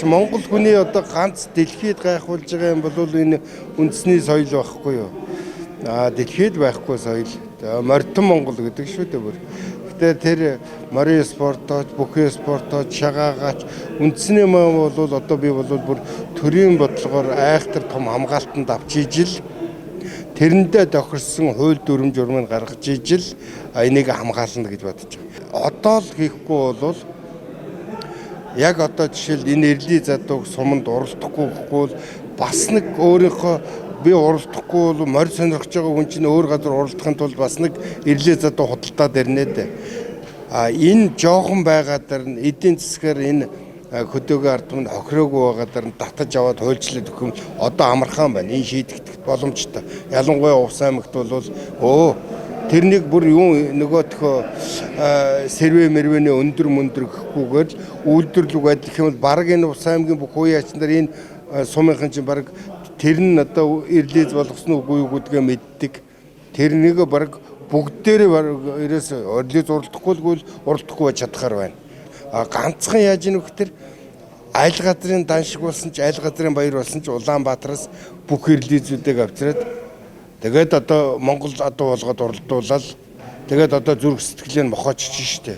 Монгол хүний одоо ганц дэлхийд гайхуулж байгаа юм бол энэ үндэсний соёл байхгүй юу? Аа, дэлхийд байхгүй соёл. Морьтон Монгол гэдэг шүү дээ бүр. Гэтэ тэр морин спортооч, бүхий спортооч, шагаагаач үндэсний мөн бол одоо би бол бүр төрийн бодлогоор айхтар том хамгаалтанд авч ижил тэрэндээ тохирсон хууль дүрэм журмыг гаргаж ижил энийг хамгаална гэж бодож байгаа. Одоо л хийхгүй бол яг одоо жишээл энэ эрлийн задууг суманд уралдахгүй гэхгүй бол бас нэг өөрийнхөө би уралдахгүй бол морь сонирхож байгаа хүн чинь өөр газар уралдахын тулд бас нэг эрлийн задуу худалдаад ирнэ дээ. А энэ жоохон байгаа даар нь эдийн засгаар энэ хөдөөгөө ард түмэнд хохироогүй байгаа даар нь татаж аваад хуульчлаад өгөх юм одоо амархан байна. Энэ шийдэгдэх боломжтой. Ялангуяа Увс аймагт бол тэрнийг бүр юу нөгөө төхөө сервэ мэрвэний өндөр мөндөр гэхгүйгээр үйлдвэрлэг адилх юм бол баг энэ Увс аймгийн бүх үе ач нар энэ сумынхан чинь баг тэр нь одоо релиз болгосон үгүй юу гэдгээ мэддэг. Тэрнийг баг бүгдээрээ баг ерөөс релиз уралдахгүй л уралдахгүй байж чадхаар байна. А ганцхан яаж ийнэ вөхтөр аль газрын даншиг болсон ч аль газрын баяр болсон ч Улаанбаатараас бүх релизүүдийг авчираад тэгээд одоо Монгол адуу болгоод уралдуулаад тэгээд одоо зүрх сэтгэлээ нь мохоочж штэ.